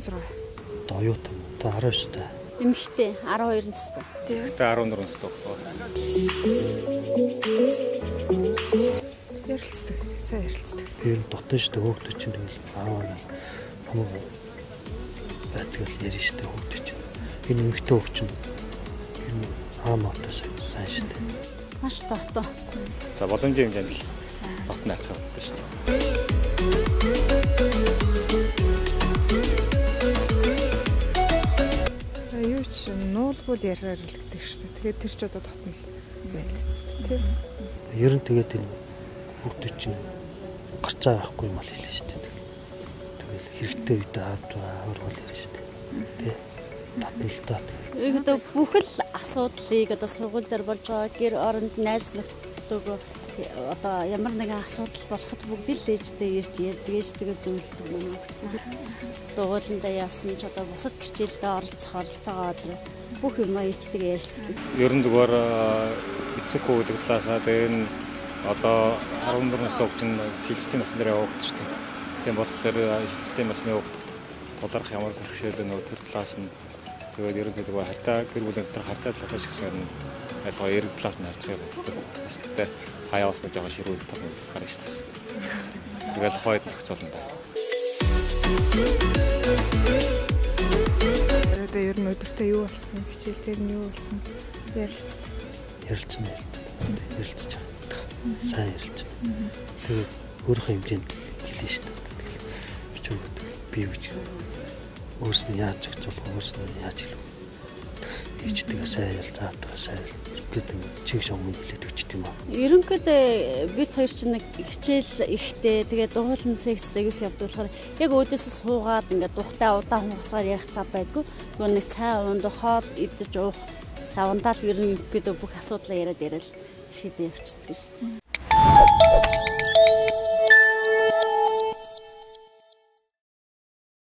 16. Оюутан. Одоо 19 та. Эмэгтэй 12 настай. Эмэгтэй 14 настай. Ярилцдаг. Сайн ярилцдаг. Би ер нь дотно шүү дээ. Хөөгдөж чинь тэгэл ааваа гэл хамаагүй байдаг л ярина шүү дээ хөөгдөж чинь. Энэ эмэгтэй хөөх чинь ер нь аам аавтаас сайн шүү дээ. Маш дотно. За боломжийн хэмжээнд л дотно харьцаа боддог шүү дээ. Юу ч нуулбал яриаар л гэдэг шүү дээ. Тэгээд тэр ч одоо дотно л байдал үсттэй тийм. Ер нь тэгээд энэ хүүхдүүд чинь гарцаа байхгүй юм ал хэлнэ шүү дээ. Тэгэл хэрэгтэй үедээ аавргал ярина шүү дээ. Тэ. Дотно л доо. Ерөнхийдөө бүх л асуудлыг одоо сургууль дээр болж байгаа гэр оронд найз нөхдөдөө одоо ямар нэгэн асуудал болоход бүгд л ээжтэй ирж ярьдаг, ээжтэйгээ зөвлөдөг манай хүүхдүүд. Дугууландаа явсан ч одоо бусад хичээлдээ оролцох оролцоогоо өдөр бүх юмаа ээжтэйгээ ярилцдаг. Ер нь зүгээр эцэг хүү гэдэг талаасаа тэгээ энэ одоо 14 настай хүүхд чинь шилжилтийн насн дээр явагдаж шүү дээ. Тийм болохоор шилжилтийн насны хүүхдэд тулгарх ямар бэрхшээл нөө тэр талаас нь тэгээд ерөнхийдөө зүгээр харьцаа гэр бүлийн дотор харьцаа талаас шиг юм ялгаа эрг талаас нь харьцах юм. Бас тэгтээ хаяа бас нэг жоохон ширүүх тал нь гарна шүү дээ. Тэгэл хойд зохицуулна да. Одоо ер нь өдөртөө юу болсон, хичээл дээр нь юу болсон ярилцдаг. Ярилцсан. Ярилцж байгаа. Сайн ярилцсан. Тэгээд өөрийнхөө хэмжээнд хэлнэ шүү дээ. Тэгэл би ч би үуч өөрснөө яаж зохицуулах, өөрснөө яаж хэлэх. Ээжтэйгээ сайн ярил, аавтайгаа сайн ярил гэдэг чиг шугам хэлээд өгч тийм үү. Ерөнхийдөө бид хоёр чинь нэг хичээл ихтэй тэгээд дугуулan секцтэй их явдаг болохоор яг өөдөөсөө суугаад ингээд тухтай удаан хугацаар ярих цав байдгүй. Тэгвэл нэг цай уунд хоол идэж уух завандаа л ерөнхийдөө бүх асуудлаа яриад яриад шийдээ явчихдаг шүү дээ.